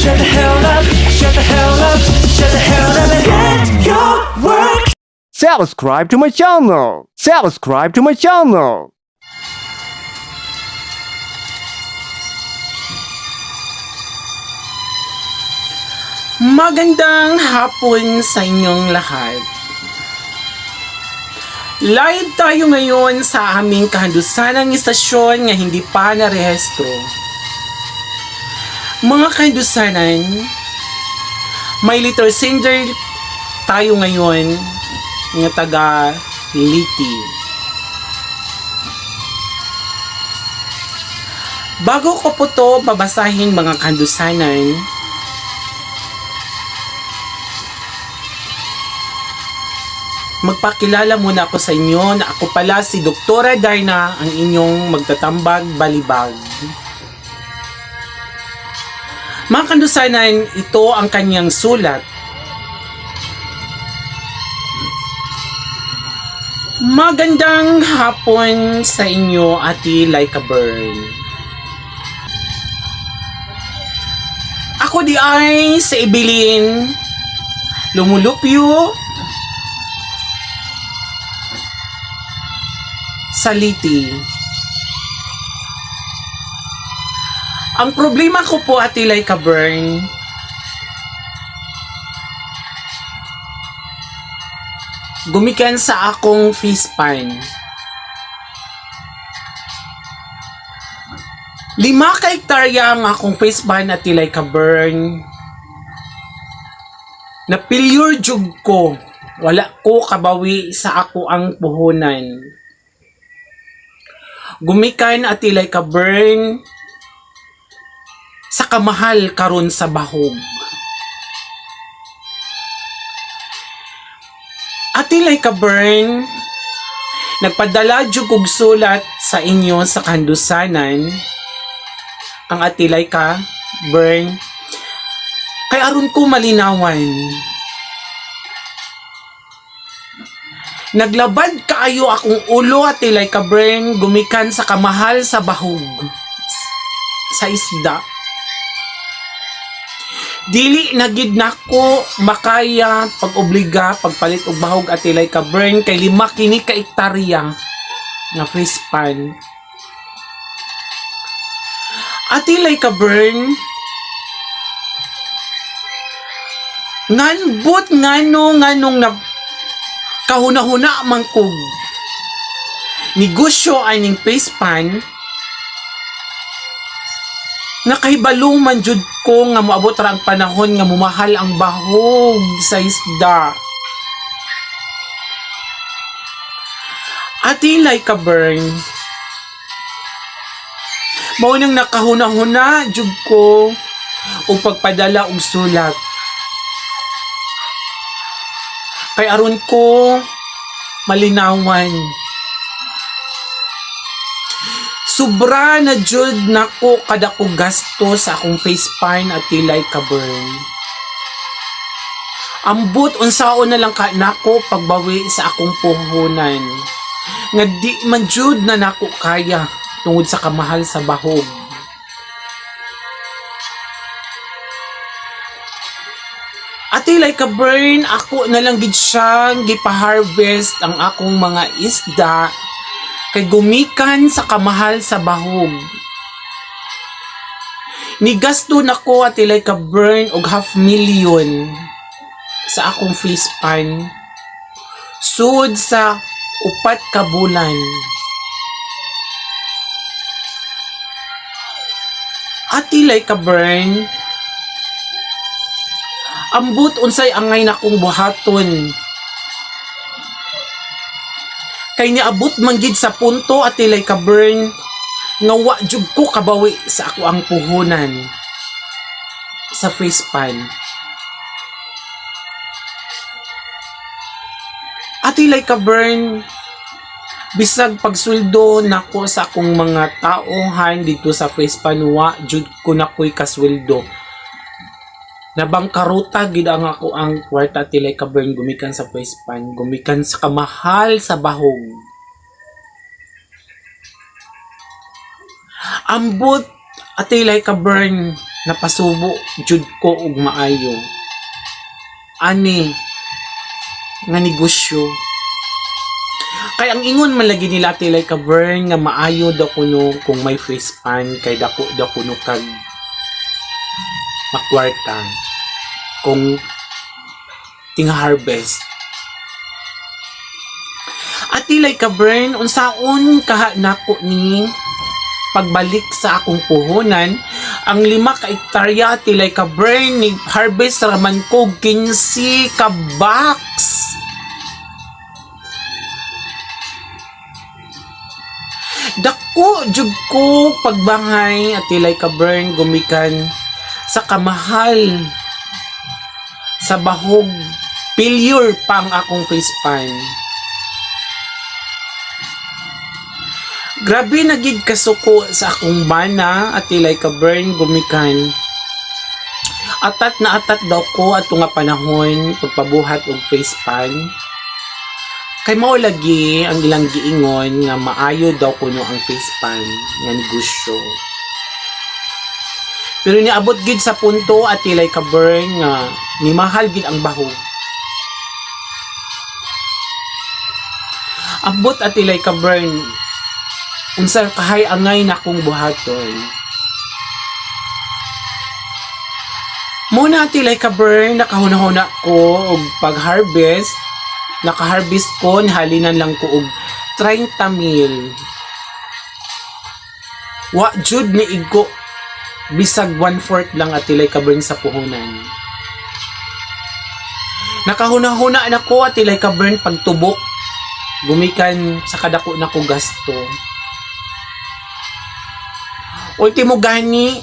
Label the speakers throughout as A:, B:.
A: Shut the hell up, shut the hell up, shut the hell up and get your work.
B: Subscribe to my channel. Subscribe to my channel.
C: Magandang hapon sa inyong lahat. Live tayo ngayon sa aming kahandusanang istasyon nga hindi pa narehistro. Mga kahandusanan, may letter sender tayo ngayon nga taga Liti. Bago ko po to babasahin, mga kahandusanan, magpakilala muna ako sa inyo na ako pala si Doktora Darna, ang inyong magtatambag balibag. Mga kandusanan, ito ang kanyang sulat. Magandang hapon sa inyo, Ate Laika Bern. Ako di ay sa Ibilin, lumulupyo sa Liti. Ang problema ko po, Ate Laika Bern, gumikan sa akong face pan. 5 ka hektarya ang akong face pan, Ate Laika Bern. Napilyur jug ko. Wala ko kabawi sa ako ang puhunan. Gumikan, Ate Laika Bern, sa kamahal karon sa bahog. Ate Laika Bern, nagpadala jud kog sulat sa inyo sa kandusanan ang Ate Laika Bern kay aron ko malinawan. Naglabad kaayo akong ulo, Ate Laika Bern, gumikan sa kamahal sa bahog sa isda. Dili na gid nako makaya pag-obliga pagpalit og bahog, Ate Laika Bern, kay 5 kini ka hektarya nga fish pan. Ate Laika Bern, nganbot ngano nganong na kahuna-huna man kog negosyo aning face pan, nakahibalo man jud ko nga moabot ra ang panahon nga mumahal ang bahog sa isda. Ate Laika Bern, mao nang nakahuna-huna jud ko og pagpadala og sulat. Kay aron ko malinawan. Sobra na jud nako kada ko gasto sa akong face pan, Ate Laika Bern. Ambot unsaon na lang ka nako pagbawi sa akong puhunan. Nga di man jud na nako kaya tungod sa kamahal sa bahog. Ate Laika Bern, ako na lang gid siyang gipa-harvest ang akong mga isda kay gumikan sa kamahal sa bahog. Nigasto nako, Ate Laika Bern, og half million sa akong fish pan. Sud sa 4 ka bulan. Ate Laika Bern, ambot unsay angay nakong buhaton. Kay niabot man gid sa punto, Ate Laika Bern, nga wa jud ko kabawi sa ako ang puhunan sa face pan. Ate Laika Bern, bisag pagsweldo nako sa akong mga taohan dito sa face pan, wa jud ko nakoy kasweldo. Nabangkaruta gid ang ako ang kwarta, Ate Laika Bern, gumikan sa face pan, gumikan sa kamahal sa bahog. Ambot, Ate Laika Bern, Napasubo jud ko og maayo ani nga negosyo. Kay ang ingon man lagi nila, Ate Laika Bern, nga maayo daw kuno kung may fish pond kay dako daw kuno kag makwarta kung ting-harvest. Ate Laika Bern, unsaon kaha nako ni pagbalik sa akong puhunan? Ang 5 ka ektarya, Ate Laika Bern, ni harvest raman ko 15 ka box. Dako jud ko pagbangay, Ate Laika Bern, gumikan sa kamahal sa bahog. Failure pa ang akong fish pond. Grabe na gid kasuko sa akong bana, Ate Laika Bern, gumikan atat na atat daw ko ato nga panahon pagpabuhat og fish pond. Kay mao lagi ang ilang giingon nga maayo daw kuno ang fish pond nga negosyo. Pero niabot gid sa punto, Ate Laika Bern, nga ni mahal gid ang bahog. Abot, Ate Laika Bern, unsa kahay angay na akong buhaton? Muna, Ate Laika Bern, nakahuna-huna ko og pag-harvest. Naka-harvest ko, halinan lang ko og 30 mil. Wa jud ni igo bisag 1/4 lang, Ate Laika Bern, sa puhunan. Nakahuna-huna na ko, Ate Laika Bern, pagtubok gumikan sa kadako na ko gasto. Ultimo gani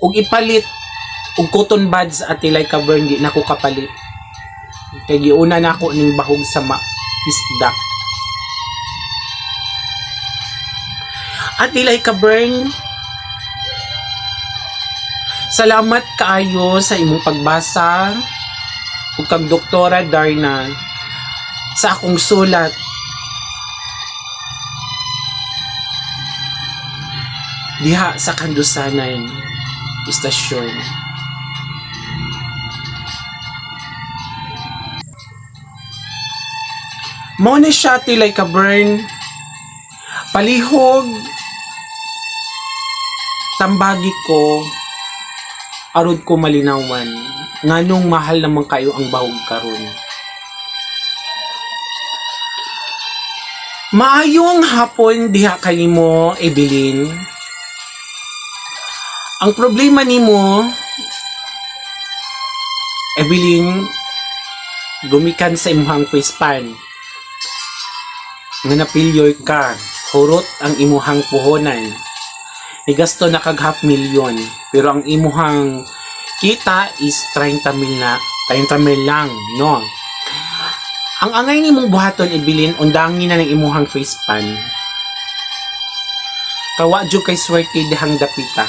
C: og ipalit og cotton buds, Ate Laika Bern, di na ko kapalit. Kay giuna na ako ning bahog sa isda. Ate Laika Bern, salamat kaayo sa imong pagbasa ug kang Doktora Darna sa akong sulat. Diha sa Kandusanan istasyon. Mao ni siya, Ate Laika Bern. Palihog tambagi ko arod ko malinawan nganong mahal naman kayo ang bahog karon. Maayong hapon diha kanimo, Evelyn. Ang problema nimo, Evelyn, gumikan sa imuhang fish pond nga na-failure ka, hurot ang imuhang puhonan. Nigasto na kag half million, pero ang imuhang kita is 30 mil na, 30 mil lang, no? Ang angay nimong buhaton, Evelyn, undangi na ng imuhang fish pond. Kawa jud kay swerte dihang dapita.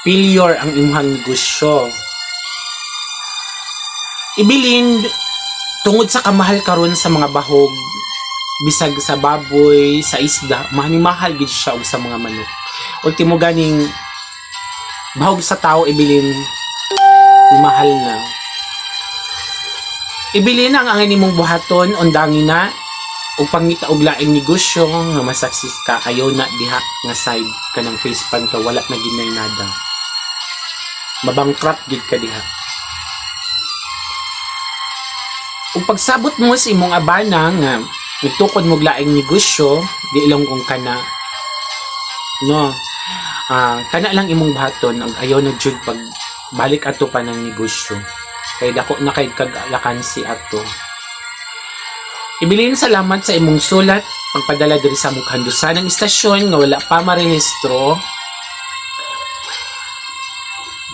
C: Failure ang imuhang negosyo. Evelyn, tungod sa kamahal karon sa mga bahog, bisag sa baboy, sa isda, mahal mahal gid siya og sa mga manok. Ultimo ganing bahog sa tao, Evelyn, mahal na. Evelyn, ang angay nimong buhaton, undangi na ug pangita og laing negosyo nga masaksis ka. Ayaw na diha nga side kanang fish pond ka, wala na ginay nada. Mabangkrap gid ka diha. Ug pagsabot mo sa imong abana nga nagtukod mo og laing negosyo, di lang kung kana, no, kana lang imong buhaton. Ang ayaw na jud pag balik ato pa ng negosyo kay dako na kay kag lakansi ato. Evelyn, salamat sa imong sulat pagpadala diri sa among kandusan ng istasyon nga wala pa marehistro.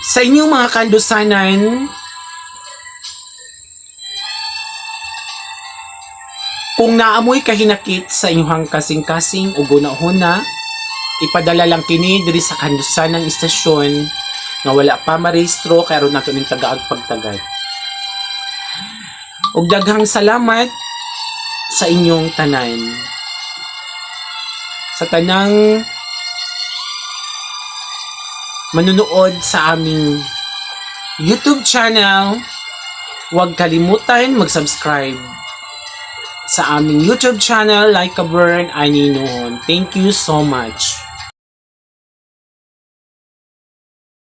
C: Sa inyong mga kandusanan, kung naamoy kahinakit sa inyong kasing-kasing o guna-huna, ipadala lang kini diri sa kandusan ng istasyon nga wala pa marehistro kay aron nato ning tagaag pagtagad. Ug daghang salamat sa inyong tanan. Sa tanang manunood sa aming YouTube channel, huwag kalimutan mag-subscribe sa aming YouTube channel, Like a Burn Ani Noon. Thank you so much.